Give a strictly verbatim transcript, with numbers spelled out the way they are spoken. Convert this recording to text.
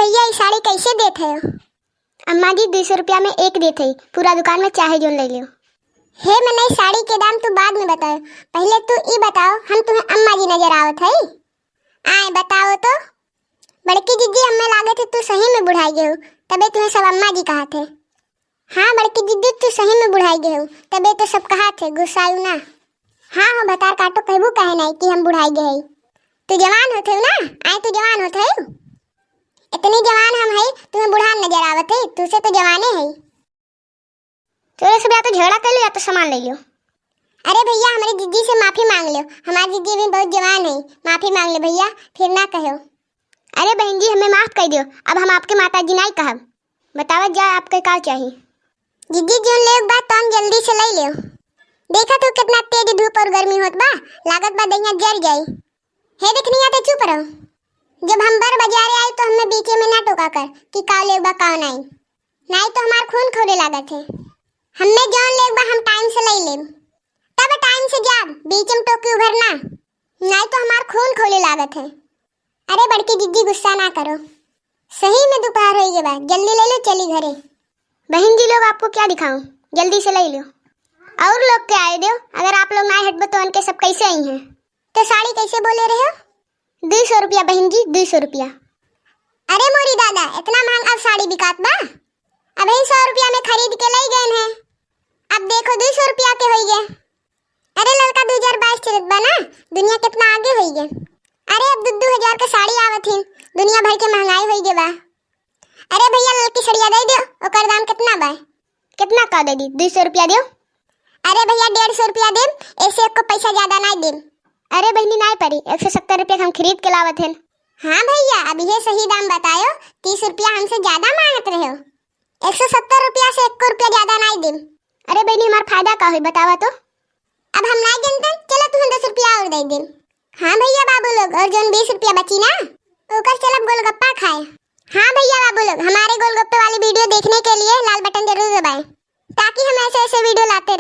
भैया, ई साड़ी कैसे देत है? अम्मा जी, दुई सौ रुपया में एक देत है, पूरा दुकान में चाहे जोन ले लियो। हे मनई, साड़ी के दाम तू बाद में बताओ, पहले तू ई बताओ, हम तुम्हें अम्मा जी नजर आवत है? आए बताओ तो। बड़की जिज्जी, हमें लागत है तू सही में बुढ़ाई गए हो, तबे तुम्हें सब अम्मा जी कहत है। हाँ बड़की जिज्जी, तू सही में बुढ़ाई गए हो, तबे तो सब कहत है, गुस्सायु ना। हाँ हो भतार काटो, कहबू काहे नहीं कि हम बुढ़ाई गए हई। तू जवान होत हो ना, आए तू जवान होत हो। इतनी जवान हम हई, तुम्हें बुढ़ान नजर आवत है, तू से तो जवाने है। चोरे सब या तो झगड़ा कर लो या तो सामान ले लो। अरे भैया, हमारी जिज्जी से माफी मांग लो, हमारी जिज्जी भी बहुत जवान है, माफी मांग लो भैया, फिर ना कहो। अरे बहन जी, हमें माफ कर दो, अब हम आपके माता जी नहीं कहब। बतावा जा, आपके का चाही? जिज्जी, जोन लेव बा तौन जल्दी से ले लेव। देखा तो कितना तेज धूप और गर्मी होत बा, लागत बा दहिया जर जाई। हे देखनिया, ते चुप रहो। जब हम बर बाजारे आई तो हमें बीचे में ना टोका कर कि का लेव बा का नहीं, नहीं तो हमार खून खौले लागत है। हमें जौन लेव बा हम टाइम से ले लेब, तब टाइम से जाब, बीच में टोकी उभर ना, नहीं तो हमार खून खौले लागत है। अरे बड़की जिज्जी, गुस्सा ना करो, सही में दोपहर हो गए बा, जल्दी ले लो, चली घरे। बहन जी लोग, आपको क्या दिखाऊं, जल्दी से ले लो। और लोग के आए दो, अगर आप लोग ना हटबो तो उनके सब कैसे आई हैं? तो साड़ी कैसे बोले रहे हो? दुई सौ रुपया बहन जी, दुई सौ रुपया। अरे मोरी दादा, इतना महंगा अब साड़ी बिकात बा? अबही सौ रुपया में खरीद के ले गए हैं, अब देखो दुई सौ रुपया के होई गए। अरे ललका, दो हज़ार बाईस चलत बा ना, दुनिया कितना आगे होई गए। अरे अब दो दो हज़ार के साड़ी आवत हिन, दुनिया भर के महंगाई होई गए बा। अरे भैया, ललकी सड़िया दे दो, ओकर दाम कितना बा? कितना का दे दी? दुई सौ रुपया दो। अरे भैया, डेढ़ सौ रुपया देब, ऐसे एको पैसा ज्यादा नहीं देब। अरे बहनी, नहीं पड़ी, एक सौ सत्तर रुपया के हम खरीद के लावत हन। हाँ भैया, अब ये सही दाम बतायो, तीस रुपया हमसे ज्यादा मांगत रहे हो। एक सौ सत्तर रुपया से एको रुपया ज्यादा नहीं देब। अरे बहनी, हमार फायदा का होई, बतावा तो। अब हम नहीं जानते, चलो तुम दस रुपया और दे देब। हाँ भैया बाबू लोग, और जोन बीस रुपया बची ना, ओकर चलब गोलगप्पा खाए। हाँ भैया बाबू लोग, हमारे गोलगप्पे वाली वीडियो देखने के लिए लाल बटन जरूर दबाएं, ताकि हम ऐसे ऐसे वीडियो लाते रहें।